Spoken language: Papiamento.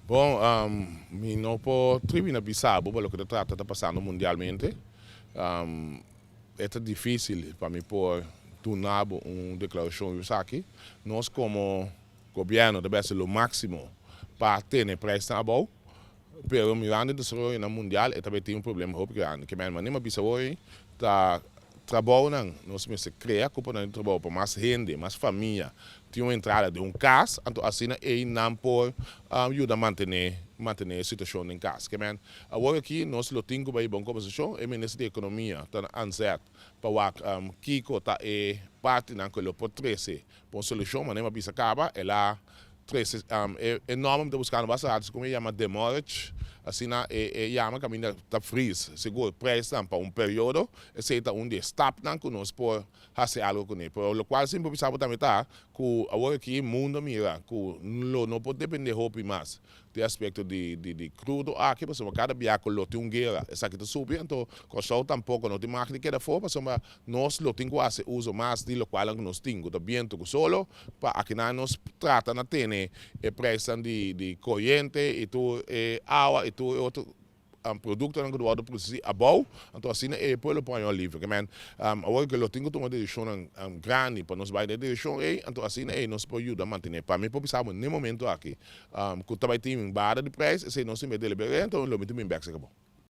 Bon, mi no por tribi na bisa bo pa loke ta trata ta pasando mundialmente. E ta dificil pa mi por duna bo un declaracion riba esaki. Nos como gobierno ta besi lo maximo pa tene prijsnan abou, pero mirando e desaroyonan mundial e ta bay tin un problema hopi grandi. Ke men manera mi a bisa hoy ta trabounan nos mester crea cuponan di trabou pa mas hende, mas famia tin un entrada den un cas, anto asina ey nan por yuda mantene mantene e situacion den cas. Ke men awor aki nos lo tin cu bay bon conversacion, e minister di economia ta na aanzet pa wak kico ta e partinan cu e lo por trece pa un solucion. Manera mi a bisa caba, el a trece e nomber mi ta buscando basta rato, si como e yama demurrage, asina e yama caminda ta freeze sigur prijsnan pa un periodo. Esey ta un di e stapnan cu nos por hasi algo kuné. Pero lokual si mi por bisa bo tambe ta ku awor aki mundo a mira ku lo no por depende hopi mas di aspekto di di krudo aki pasobra kada bia ku lo tin un guera esaki ta subi, anto Kòrsou tampoko no tin mag di keda afó pasobra nos lo tin ku hasi uso mas di lokualnan ku nos tin ku ta bientu ku solo pa akinan nos trata na tene e preisnan di di koriente i tur e awa i tur e otro Productonan cu ta wordo produci abou, anto asina e pueblo por haña un alivio. Ke men, awor ke lo tin cu tuma decisionnan grandi pa nos bay den e direccion ey, anto asina ey nos por yuda mantene. Pa mi por bisa bo n'e momento aki cu ta bay tin un bada di prijs, esey nos tin bay deliber'e, anto lo mi tin bin bek cerca bo.